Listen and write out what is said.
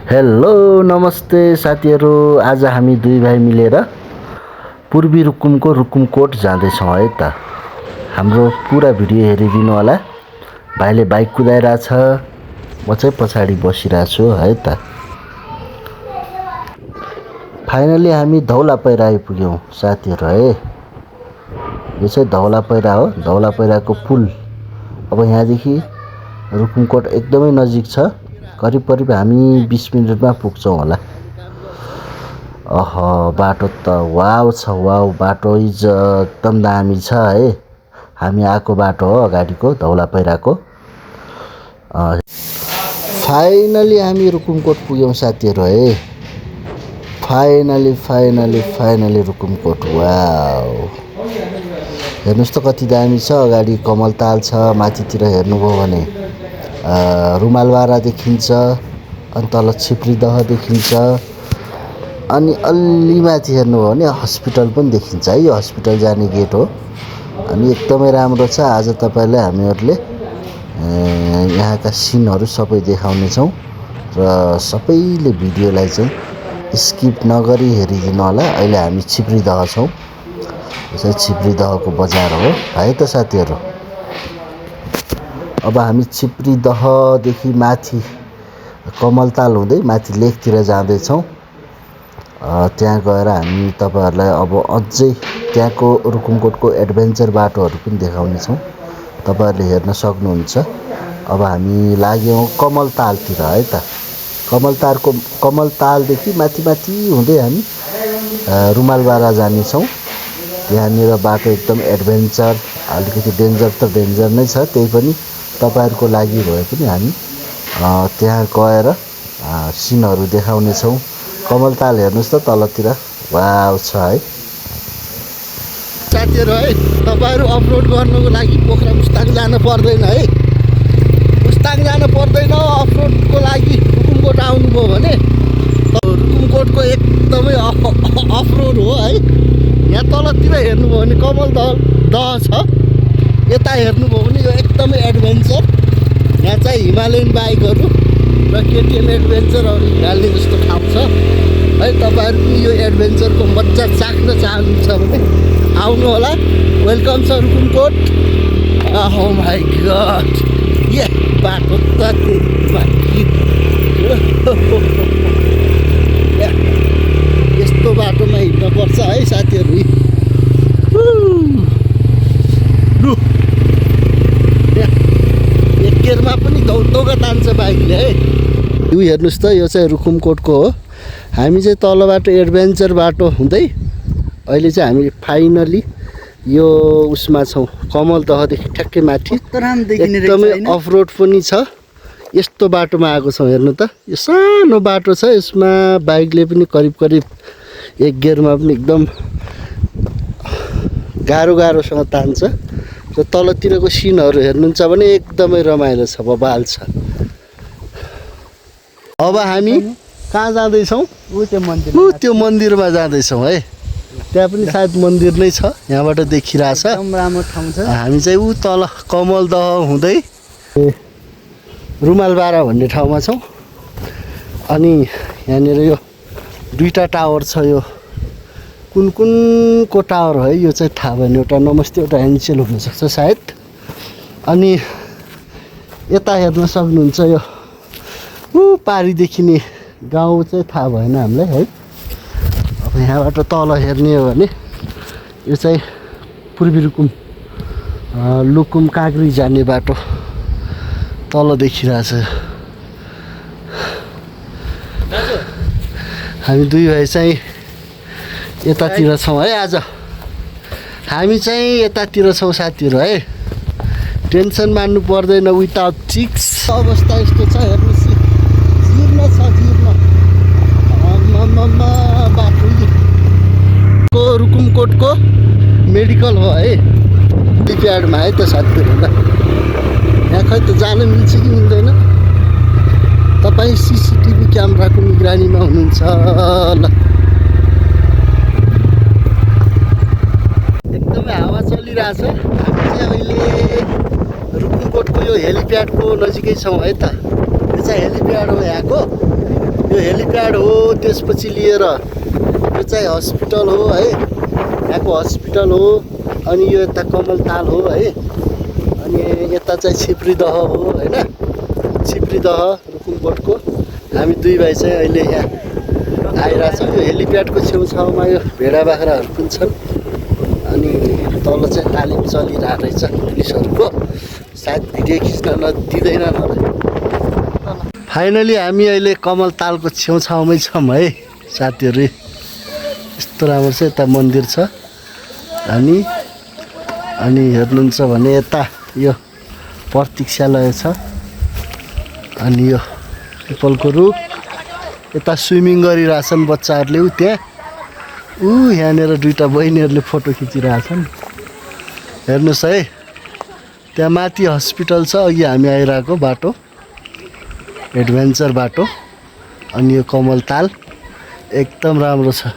Hello नमस्ते साथीहरू। आज हामी दुई भाइ मिलेर पूर्वी रुकुमको रुकुमकोट जाँदैछौँ है त। हाम्रो पुरा भिडियो हेरिदिनु होला। भाइले बाइक कुदाइरहेछ, म चाहिँ पछाडि बसिरहेको छु है त। फाइनली हामी धौला पहिरा आइपुग्यौँ साथीहरू है। यो चाहिँ धौला पहिरा हो, धौला पहिराको पुल। अब यहाँदेखि रुकुमकोट एकदमै नजिक छ। करिब हामी 20 मिनेटमा पुग्छौँ होला। बाटो त वाउ छ, वाउ। बाटो इज एकदम दामी छ है। हामी आएको बाटो हो अगाडिको धौला पहिराको। फाइनली हामी रुकुमकोट पुग्यौँ साथीहरू है। फाइनली रुकुमकोट। वाउ, हेर्नुहोस् त कति दामी छ। अगाडि कमलताल छ, माथितिर हेर्नुभयो भने रुमालवारा देखिन्छ, अनि तल छिप्रीदह देखिन्छ, अनि अलि माथि हेर्नुभयो भने हस्पिटल पनि देखिन्छ है। यो हस्पिटल जाने गेट हो। अनि एकदमै राम्रो छ। आज तपाईलाई हामीहरूले यहाँका सिनहरू सबै देखाउनेछौँ र सबैले भिडियोलाई चाहिँ स्किप नगरी हेरिदिनु होला। अहिले हामी छिप्रीदह छौँ। यो चाहिँ छिप्रीदहको बजार हो है त साथीहरू। अब हामी छिप्रीदहदेखि माथि कमलताल हुँदै माथि लेकतिर जाँदैछौँ। त्यहाँ गएर हामी तपाईहरूलाई अब अझै त्यहाँको रुकुमकोटको एडभेन्चर बाटोहरू पनि देखाउनेछौँ। तपाईहरूले हेर्न सक्नुहुन्छ। अब हामी लाग्यौँ कमलतालतिर है त। कमलतालदेखि माथि हुँदै हामी रुमालवारा जानेछौँ। त्यहाँनिर बाटो एकदम एडभेन्चर, अलिकति डेन्जर त डेन्जर नै छ। त्यही पनि तपाईहरूको लागि भए पनि हामी त्यहाँ गएर सिनहरू देखाउनेछौँ। कमलताल हेर्नुहोस् त तलतिर, वाउ छ है साथीहरू है। तपाईहरू अपलोड गर्नुको लागि पोखरा मुस्ताङ जानु पर्दैन है। मुस्ताङ जानु पर्दैन अपलोडको लागि। रुकुमकोट आउनुभयो भने रुकुमकोटको एकदमै अफरोड हो है। यहाँ तलतिर हेर्नुभयो भने कमलदह छ। यता हेर्नुभयो भने यो एकदमै एडभेन्चर। यहाँ चाहिँ हिमालयन बाइकहरू र केटिएम एडभेन्चरहरू हिँड्ने जस्तो ठाउँ छ है। तपाईँहरू पनि यो एडभेन्चरको मजा चाख्न चाहनुहुन्छ भने आउनु होला। वेलकम छ रुकुमकोट। ओह माई गड, ये बाटो त यस्तो बाटोमा हिँड्नुपर्छ है साथीहरू। एक गेरमा पनि दौगा तान्छ बाइकले है। यो हेर्नुहोस् त, यो चाहिँ रुकुमकोटको हो। हामी चाहिँ तलबाट एडभेन्चर बाटो हुँदै अहिले चाहिँ हामी फाइनली यो उसमा छौँ, कमलदहदेखि ठ्याक्कै माथि। एकदमै अफरोड पनि छ। यस्तो बाटोमा आएको छौँ। हेर्नु त, यो सानो बाटो छ। यसमा बाइकले पनि करिब एक गियरमा पनि एकदम गाह्रोसँग तान्छ। र तलतिरको सिनहरू हेर्नुहुन्छ भने एकदमै रमाइलो छ, बबाल छ। अब हामी कहाँ जाँदैछौँ? त्यो मन्दिरमा जाँदैछौँ है। त्यहाँ पनि सायद मन्दिर नै छ, यहाँबाट देखिरहेछ। राम्रो ठाउँ छ। हामी चाहिँ ऊ तल कमलदह हुँदै रुमालवारा भन्ने ठाउँमा छौँ। अनि यहाँनिर यो दुईवटा टावर छ। यो कुनको टावर है यो चाहिँ थाहा भएन। एउटा नमस्ते, एउटा एनसिएल हुनसक्छ सायद। अनि यता हेर्न सक्नुहुन्छ, यो पारी देखिने गाउँ चाहिँ थाहा भएन हामीलाई है। अब यहाँबाट तल हेर्ने हो भने यो चाहिँ पूर्वी रुकुम लुकुम काँक्री जाने बाटो तल देखिरहेछ। हामी दुई भाइ चाहिँ यतातिर छौँ है। आज हामी चाहिँ यतातिर छौँ साथीहरू है। टेन्सन मान्नु पर्दैन। विदाउट चिक्स अवस्था यस्तो छ। हेर्नुहोस्, जीर्ण छ, जीर्ण। बाटो रुकुमकोटको मेडिकल हो है। प्याडमा है त साथीहरू। यहाँ खै त जान मिल्छ कि मिल्दैन? तपाईँ सिसिटिभी क्यामेराको निगरानीमा हुनुहुन्छ ल। एकदमै हावा चलिरहेछ। हामी चाहिँ अहिले रुकुमकोटको यो हेलिप्याडको नजिकै छौँ है त। यो चाहिँ हेलिप्याड हो यहाँको। यो हेलिप्याड हो, त्यसपछि लिएर यो चाहिँ हस्पिटल हो है, यहाँको हस्पिटल हो। अनि यो यता कमलताल हो है, अनि यता चाहिँ छिप्रीदह हो होइन, छिप्रीदह रुकुमकोटको। हामी दुई भाइ चाहिँ अहिले यहाँ आइरहेछौँ। यो हेलिप्याडको छेउछाउमा यो भेडा बाख्राहरू पनि छन्। अनि तल चाहिँ तालिम चलिरहेको रहेछ पुलिसहरूको, सायद भिडियो खिच्न नदिँदैनन् होला। फाइनली हामी अहिले कमलतालको छेउछाउमै छौँ है साथीहरू। यस्तो राम्रो छ, यता मन्दिर छ। अनि हेर्नुहुन्छ भने यता यो प्रतीक्षालय छ, अनि यो पिपलको रुख। यता स्विमिङ गरिरहेछन् बच्चाहरूले। त्यहाँ यहाँनिर दुईवटा बहिनीहरूले फोटो खिचिरहेछन्। हेर्नुहोस् है, त्यहाँ माथि हस्पिटल छ, अघि हामी आइरहेको बाटो एडभेन्चर बाटो। अनि यो कमलताल एकदम राम्रो छ।